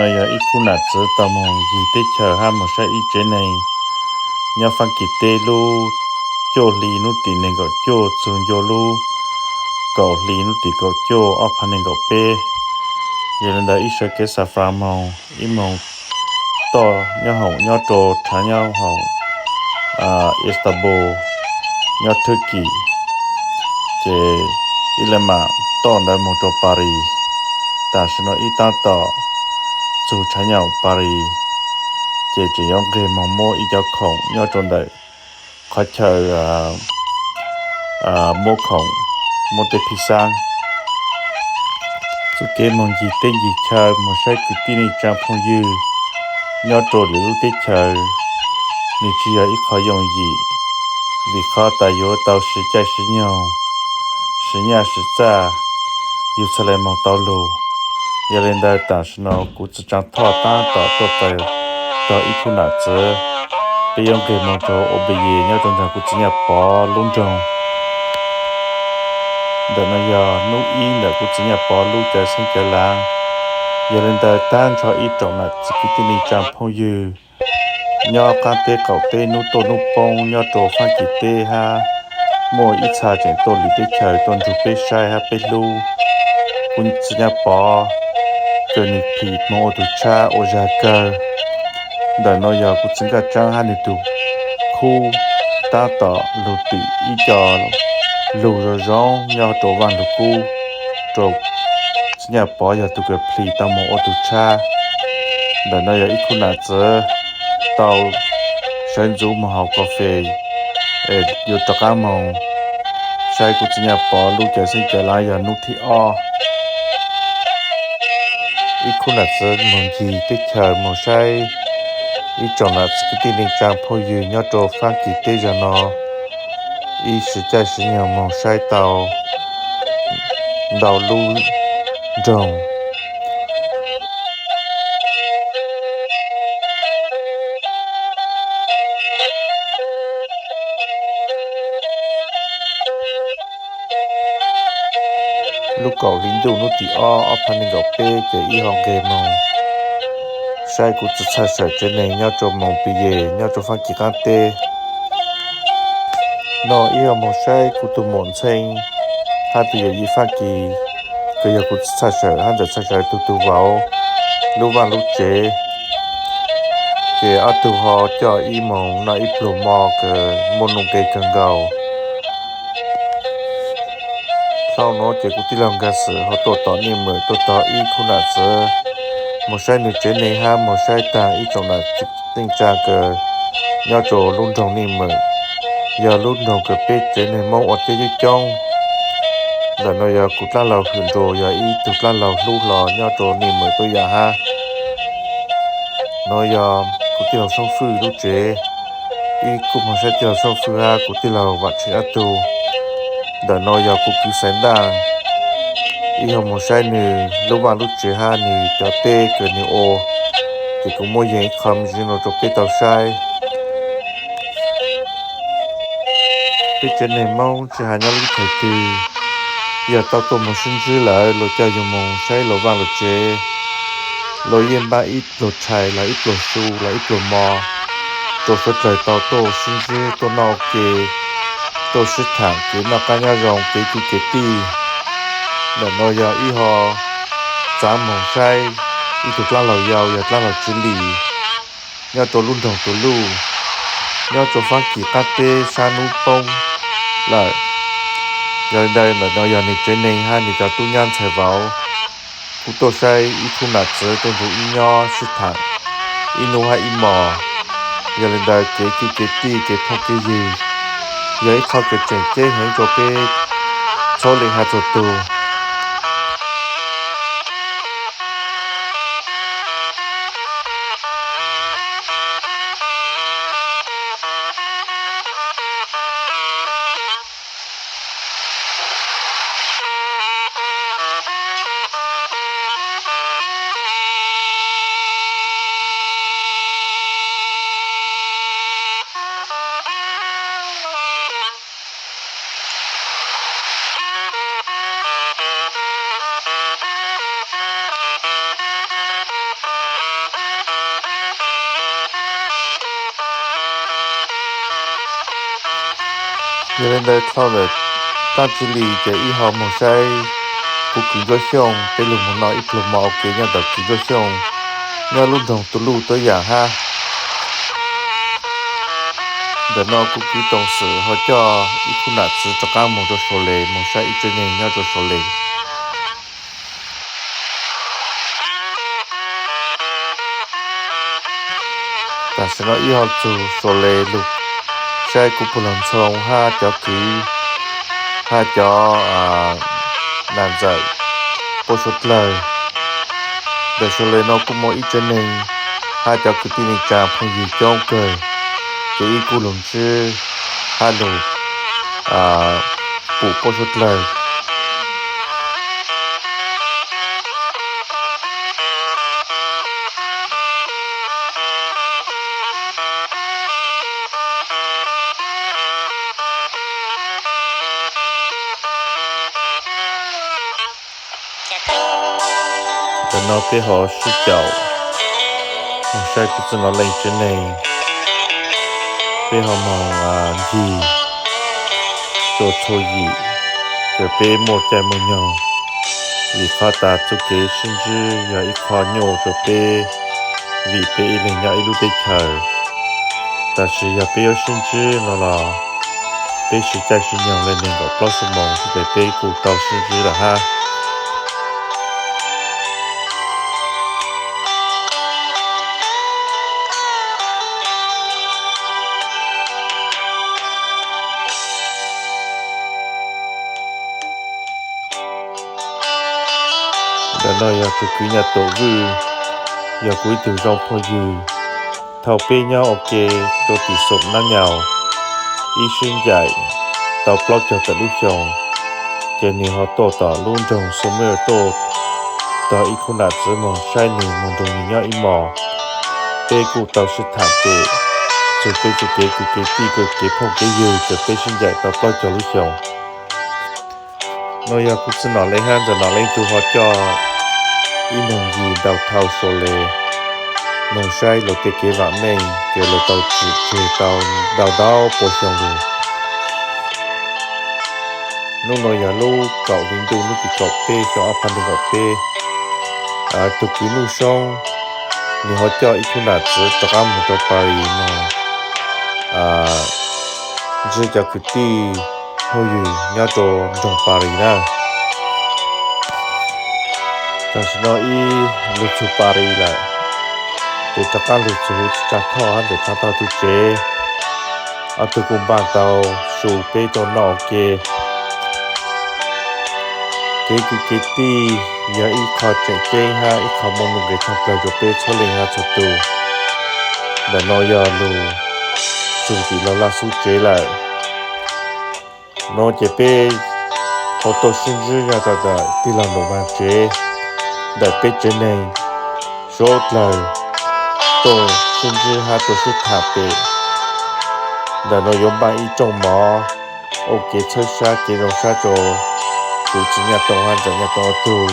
No yog ib khub nam txwv tau moog ncig teb chaws hab moog saib ib tsev neeg nyob Faab Kis teb lub cuaj hli nub tim neeg nkaum cuaj txug ncua lub kaum hli nub tim kaum cuaj ob phav neeg nkaum peb. Yog le ntawd ib sawv kev xa fas moog, ib moog toj nyob hoom nyob rua rhav nyob hoom Istanbul nyob Turkey, ces ib le maam toj ntawd moog rua Paris. Tam sim no ib taab tom txug rhav nyob hoom Paris, ces tseem yuav nqeg moog muab ib cov khoom nyob rua ntawm qhov chaw muab khoom, muab tej phij xaab. Txuj kev moog ncig teb ncig chaw moog saib kwv tij neej tsaa phooj ywg nyob rua lwm lub teb chaws, nwg tsi yog ib qho yooj yim, vim qhov tas yuav tau siv caij siv nyoog, siv nyaj siv txaj, yug txhaj le moog tau lug. Yog le ntawd tam sim no kuv Txiv Tsaa Thoj taab tom tuaj txug tog ib khub nam txwv, peb yuav nqeg moog rua Montpellier nyob rua nraag kuv txiv Nyaj Pov lub nroog. Ntawm no yog nub ib ntawm kuv txiv Nyaj Pov lub cawv xeeb cawv laav. Yog le ntawd taab nrho ib tsoom nam txiv kwv tij neej tsaa phooj ywg nyob qaab teb qaum teb, nub tuaj nub poob nyob rua Faab Kis teb hab muaj ib txha tseem tuaj lwm teb chaws tuaj nrug peb saib hab peb hlub kuv txiv Nyaj Pov, kws nwg phim moog ua tug tshab ua zag kawg. Ntawm no yog kuv txiv Nkaj Tsaab hab nwg tug khub taab tom lug tim ib co lug zoo zoo nyob rua Vaaj Lug Kub rua txiv Nyaj Pov yog tug kws phim tau moog ua tug tshab. Ntawm no yog ib khub nam txwv tau sawv ntxuv moog haus kas fes, yuav rov qaab moog saib kuv txiv Nyaj Pov lub cawv xeeb cawv laav yog nub thib ob. Ib khub nam txwv moog ncig teb chaws moog saib ib tsoom nam txiv kwv tij neej tsaa phooj ywg nyob rua Faab Kis teb zag no, ib siv caij siv nyoog moog saib tau ntau lub nroog. Lub kaum hli ntuj nub tim ob ob phav nees nkaum peb ces ib ho nqeg moog saib kuv txhaj sawm tsev neeg nyob rua Moos Pis Yes nyob rua Faab Kis qaab teb. No ib ho moog saib kuv tug muam Ntxhee hab tug yawm yij Faab Kis, kws yog kuv txhaj sawm hab ntawm txhaj sawv tug tug vauv lub vaaj lub tsev. Ces ob tug ho coj ib moog noj ib pluag mo kws muaj nuj nqes kawg nkaus. Thaum no ces kuv tij laug Nkag Xwm ho tuaj tom Neej Mawm tuaj tog ib khub nam txwv moog saib nwg tsev neeg hab moog saib taag ib tsoom nam txiv neej tsaa kws nyob rua lub nroog Neej Mawm, yog lub nroog kws peb tsev neeg Moob ua teb coob coob. Ntawm no yog kuv dlaab laug Hwm Nruas, yog ib tug dlaab laug hlub hlo nyob rua Neej Mawm tuab yaam hab. No yog kuv tij laug Soob Fwj lub tsev, ib kuj moog saib tij laug Soob Fwj hab kuv tij laug Vaam Tsheej ob tug. Ntawm no yog kuv kwv Xaiv Ntaaj, ib ho moog saib nwg lub vaaj lub tsev hab nwg cov teb kws nwg ua, ces kuv muab yees ib qho me ntsis no rua peb tau saib. Peb tsev neeg Moob tsi has nyob lub thaig twg, yog tau tuaj moog sib ntsib lawm luas coj yug moog saib luas vaaj luas tsev, luas yeej npaaj ib pluag rhais los ib pluag su los ib pluag mo rua suav dlawg tau tuaj sib ntsib tuaj noj ua ke, tuaj sib thaam kev noj qaab nyob zoo kev kwv kev tij. Ntawm no yog ib ho txav moog saib ib tug dlaab laug yau yog dlaab laug Tswv Lis nyob rua lub nroog Tus Luj, nyob rua Faab Kis qaab teb sab nub poob lawm. Yog le ntawd ntawm no yog nwg tsev neeg hab nwg cov tub nyab ntxhais vauv kuj tuaj saib ib khub nam txwv tuaj nrug wb nyob sib thaam ib nub hab ib mos. Yog le ntawd kev kwv kev tij kev phooj kev ywg yog ib qho kws tseem ceeb heev rua peb txhua leej hab txhua tug. Yog li ntawd dhau ntawm Taab Tsi Lis ces wb ho moog saib kuv kwv Ntsuab Xyooj, peb lug moog noj ib pluag mov ua ke nyob ntawm kwv Ntsuab Xyooj nyob lub nroog Tus Luj tuab yaam hab. Ntawm no kuv kwv Toom Xwm ho coj ib khub nam txwv rov qaab moog rua Suav Les, moog saib ib tsev neeg nyob rua Suav Les. Tam sim no ib ho txug Suav Les lug saib kuv puj laug Ntxhoo hab cov kwv hab cov nam ntxawm puab suav dlawg. Ntawm Suav Les no kuj muaj ib tsev neeg hab cov kwv tij neej tsaa phooj ywg coob kawg, ces ib kuj lug ntsib hab lug pum puab suav dlawg. Tam no peb ho sib caum moog saib kuv txwj Nom Leej tsev neeg, peb ho moog ncig rua txhua yim, ces peb muaj caij muaj nyoog, vim qhov tas txuj kev sib ntsib yog ib qho nyuaj rua peb, vim peb ib leeg nyob ib lub teb chaws. Tab sis yog peb yuav sib ntsib no los peb sib caij sib nyoog le neeg nkaum plaub xuab moos xwb ces peb kuj tau sib ntsib lawm hab. Ntawm no yog tug kwv Nyaj Tuam Vwj, yog kuv ib tug zoo phooj ywg. Thaus peb nyob ua ke rua tim Xoom Nab Nyaus, ib sib ncaim tau plaub caug tawm lub xyoos, ces nwg ho tuaj tom lub nroog Xoo Mej tuaj tog ib khub nam txwv moog saib nwg moog nrug nwg nyob ib hmos. Peb kuj tau sib tham pem txug peb txuj kev kwv kev tij, kwv kev phooj kev ywg, ces peb sib ncaim tau plaub caug lub xyoos. No yog kuv txwj Nom Leej hab ntxawm Nom Leej tug ho coj ib moog ncig ntau dhau Suav Les, moog saib luas tej kev vaam meej, ces luas tau tsim tseg tau ntau ntau pua xyoo lug. Hnub no yog lub kaum hli ntuj, lub tim kaum peb, xyoo ob phav nees nkaum peb. Tug kwv Nuj Soob, nwg ho coj ib khub nam txwv rov qaab moog rua Paris moog ntsib cov kwv tij phooj ywg nyob rua nroog Paris na. Tam sim no ib lug txug Paris lawm, ces rov qaab lug txug huv tsaa thoj hab ntawm tsaa thoj tug tsev. Ob tug kuj npaj tau su peb tuaj noj ua ke. Kev kwv kev tij yog ib qho tseem ceeb hab ib qho muaj nuj nqes tshaj plawg rua peb txhua leej hab txhua tug. Ntawm no yog lug txug tim Laug Laj Xub tsev lawm. No ces peb tau tuaj sib ntsib nyob rau ntawm tij laug Num Vaag tsev, ntawm peb tsev neeg suav dlawg tuaj sib ntsib hab tuaj sib tham pem. Ntawm no yuav npaj ib rooj mov ua kev txhawb sab kev zoo sab rua kuv txiv Nyaj Tooj hab ntxawm Nyaj Tooj ob tug.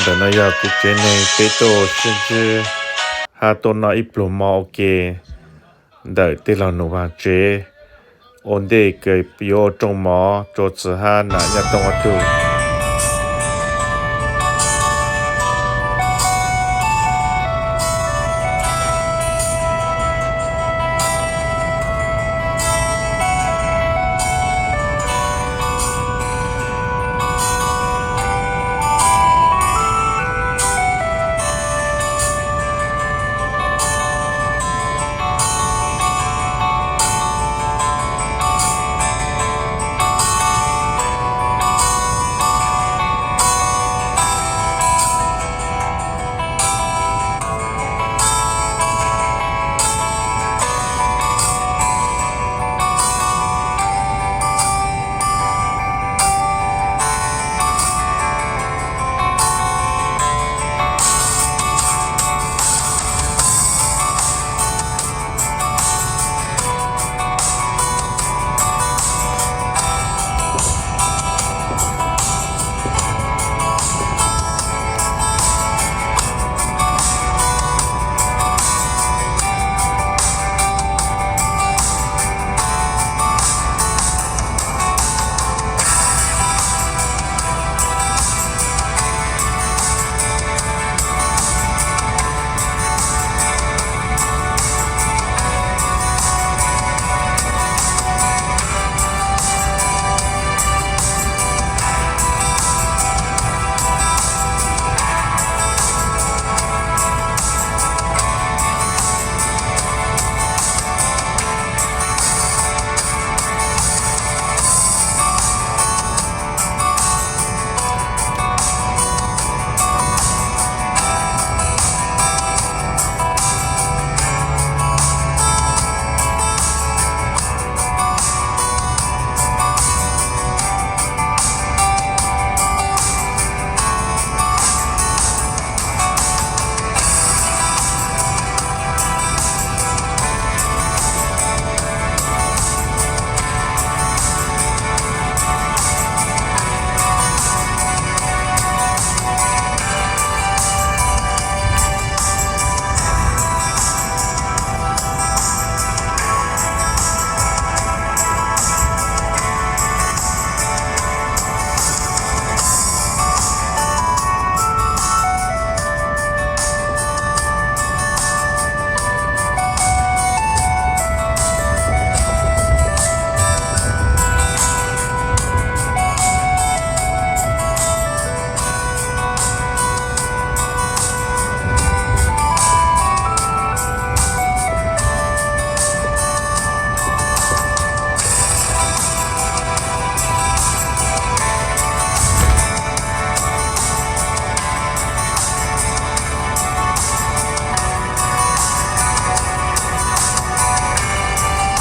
Ntawm no yog kuv tsev neeg peb tuaj sib ntsib hab tuaj noj ib pluag mov ua ke ntawm tej laug nus vaag tsev ua ntej kws yuav ua rooj mov rua txiv hab nam Nyaj Tooj ob tug.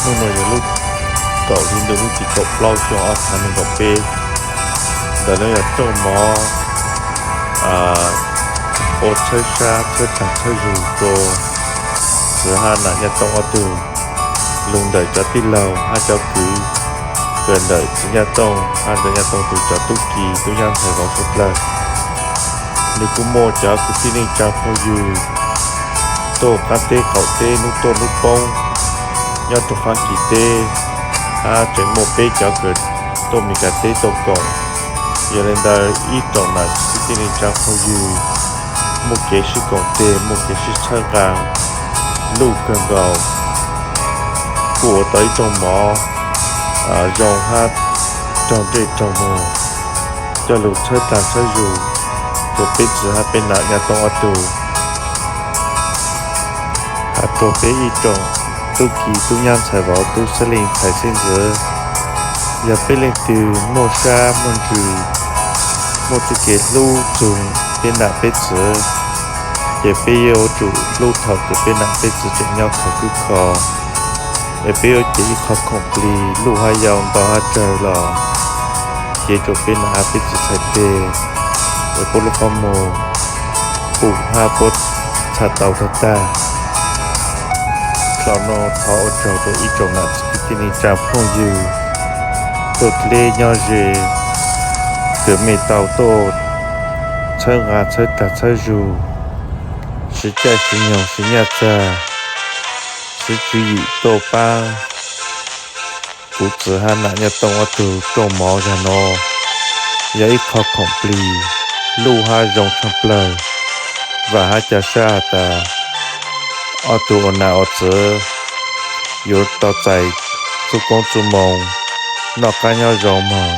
Hnub no yog lub kaum hli ntuj lub tim kaum plaub xyoo ob phav nees nkaum peb. Ntawm no yog rooj mov ua txhawb sab txhawb tag txhawb zug rua txiv hab nam Nyaj Tooj ob tug, lug ntawm cov tij laug hab cov kwv, kws ntawm txiv Nyaj Tooj hab ntawm Nyaj Tooj tug cov tub ki tub nyab ntxhais vauv suav dlawg. Nwg kuj muaj cov kwv tij neej tsaa phooj ywg tuaj qaab teb qaum teb, nub tuaj nub poob, nyob rua Faab Kis teb, hab tseem muaj peb cov kws tuaj Mes Kas teb tuaj koom. Yog le ntawd ib tsoom nam kwv tij neej tsaa phooj ywg muaj kev sib koom tes, muaj kev sib txhawb nqaa luj kawg nkaus, kuj ua tau ib rooj mov zoo hab raug ntsej raug muag coj lug txhawb tag txhawb zug rua peb txiv hab peb nam Nyaj Tooj ob tug, hab rua peb ib tsoom tub ki tub nyab ntxhais vauv tub xeeb leej ntxhais xeeb ntxwv. Yog peb leej twg muaj sab muaj ntsws, muaj txuj kev hlub txug peb nam peb txiv, ces peb yuav tsum hlub thaum kws peb nam peb txiv tseem nyob khov khwb kho. Es peb yuav cev ib qho khoom plig luj hab yau ntau hab tsawg los cev rua peb nam hab peb txiv txhais teg, es puab lub qoob muag pum hab puab txhaj tau tag tag. Thaum no thov ua tsaug rua ib tsoom nam kwv tij neej tsaa phooj ywg tuaj dleb nyob ze, kws mej tau tuaj txhawb nqa txhawb tag txhawb zug, siv caij siv nyoog siv nyaj txag, siv tswv yim tuaj pab kuv txiv hab nam Nyiaj Tooj ob tug rooj mov zag no. Yog ib qho khoom plig luj hab zoo tshaj plawg. Vam hab ca sab has tas ob tug ua nam ua txiv yuav tau txais txuj koob txuj moo, noj qab nyob zoo moog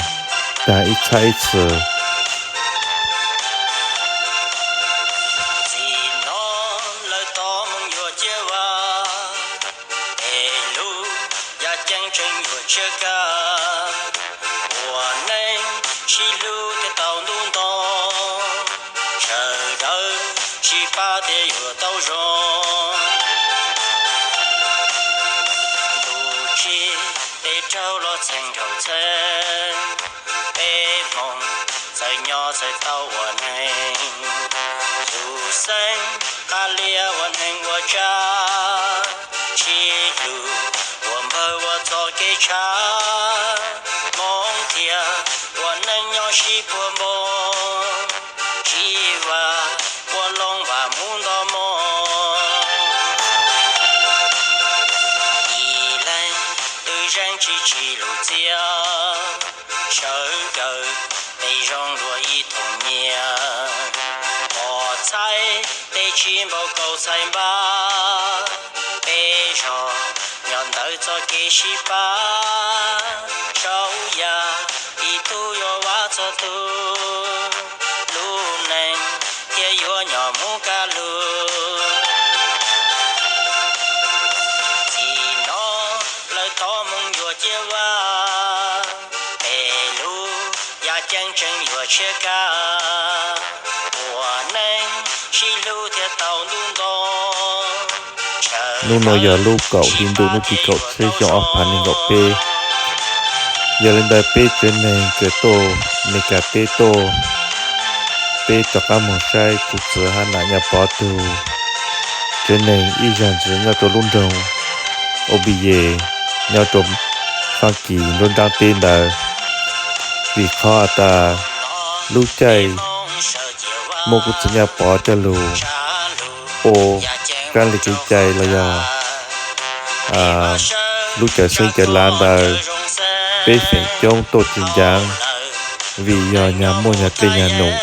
taag ib txhab ib txhis. Txij no lawm tom moog yuav ciaj vaj, es lub yav ceeb tseeb yuav tshiab kag. Ua neej sib hlub thiaj tau ntuj nto, sawv daws sib pab thiaj yuav tau zoo. Ntuj tsim peb raug los txheej raug txheej, peb Hmoob txawj nyob txawj tau ua neeg. Tus xeeb qab lias ua neeg ua tsav, sib hlub ua npawg ua txoj kev tshav. Hmoob thiaj ua neej nyob sib puag npo, sib vam ua loo vam mus nto mo. Ib leeg twb zeej tsis tsim lub txiaj, sawv daws peb zoo dua ib thooj nyiaj. Pov txhais peb tsis npaum kaum txhais npab, peb zog nyob ntawm txoj kev sib pab. Saum yaj ib tug yuav vam txog tug, lub neej thiaj yuav nyob mus kaj lug. Txij no lawm tom moog yuav ciaj vaj, peb lub yav ceeb tseeb yuav tshiab kag. Ua neej sib hlub thiaj tau ntuj nto. Hnub no yog lub kaum hli ntuj lub tim kaum tsib xyoo ob phav nees nkaum peb. Yog li ntawd peb tsev neeg kws tuaj Meskas teb tuaj, peb rov qab moog saib kuv txiv hab nam Nyiaj Pov tug tsev neeg ib zag ntxiv nyob rau lub nroog Uas Npis Yes nyob rau Faab Kis nruab nraab teb ntawd. Vim qhov has tas lub caij muab kuv txiv Nyiaj Pov coj lug ua kab li kev cai los yog lub cawv xeeb cawv lav ntawd, peb feem coob tuaj tsis ncav vim yog nyag muaj nyag dlej nyag num.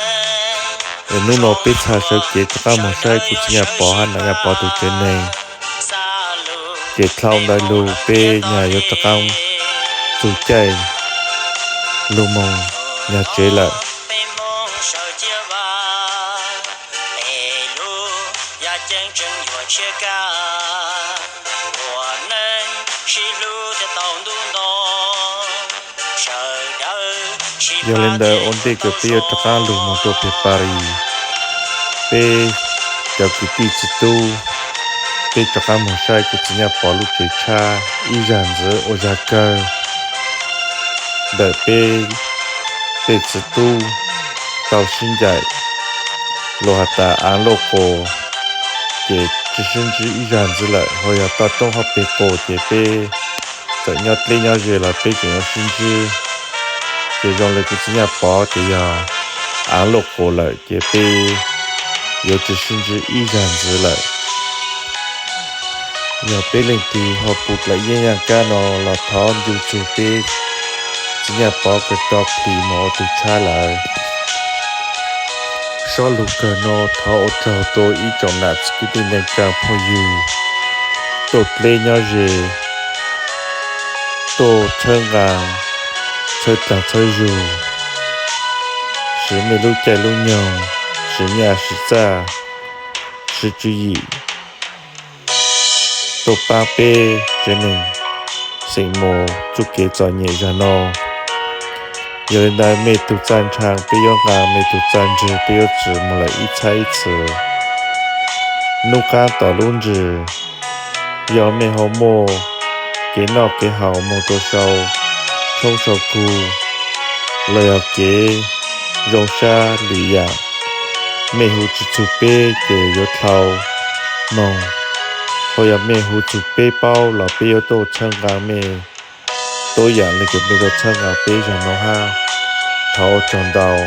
Hnub no peb txhaj sawv kev rov qab moog saib kuv txiv Nyiaj Pov hab nam Nyiaj Pov tug tsev neeg, ces dlhau ntawd lug peb nyag yuav rov qab txug caij lug moog nyag tsev lawm. Yog li ntawd ua ntej kws peb yuav rov qab lug moog rua peg Paris, peb cov kwv tij txiv tub, peb rov qab moog saib kuv txiv Nyiaj Pov lub tsev tshab ib zag ntxiv ua zag kawg ntawm peb tej txiv tub tau sib ncaim los has tas aav lauj quas, ces tsis sib ntsib ib zag ntxiv lawm. Ho yog toj roob hab peg quas ces peb txawm nyob dleb nyob ze los peb tseem yuav sib ntsib. Ces zoo li kuv txiv Nyiaj Pov ces yog aav lauj quas lawm ces peb yuav tsis sib ntsib ib zag ntxiv lawm. Yog peb leej twg ho pum dlaim yeeb yaaj kab no los thov ncu txug peb txiv Nyiaj Pov kws rov plhis moog ua tug tshab lawm. Sob lug kawg no thov ua tsaug rua ib tsoom nam txiv kwv tij neej tsaa phooj ywg tuaj dleb nyob ze, tuaj txhawb nqaa, txhawb dlaag txhawb zug, siv mej lub caij lub nyoog, siv nyaj siv txaj, siv tswv yim tuaj paab peb tsev neeg xeem Muas txuj kev txom nyem zag no. Yog li ntawd mej tug txaj ntshaa peb yuav nqaa, mej tug txaj ntswg peb yuav tsim moog lawm ib txhab ib txhis. Nub qaab tom lub ntsws, yog mej ho muaj kev noj kev haus moog rua sau tshoob sau kug los yog kev zoo sab lwm yaam, mej hu tsis txug peb ces yuav dlhau moog. Ho yog mej hu txug peb paub los peb yuav tuaj txhawb nqaa mej tuab yaam le kws mej tuaj txhawb nqaa peb zag no hab. Thov ua tsaug ntau.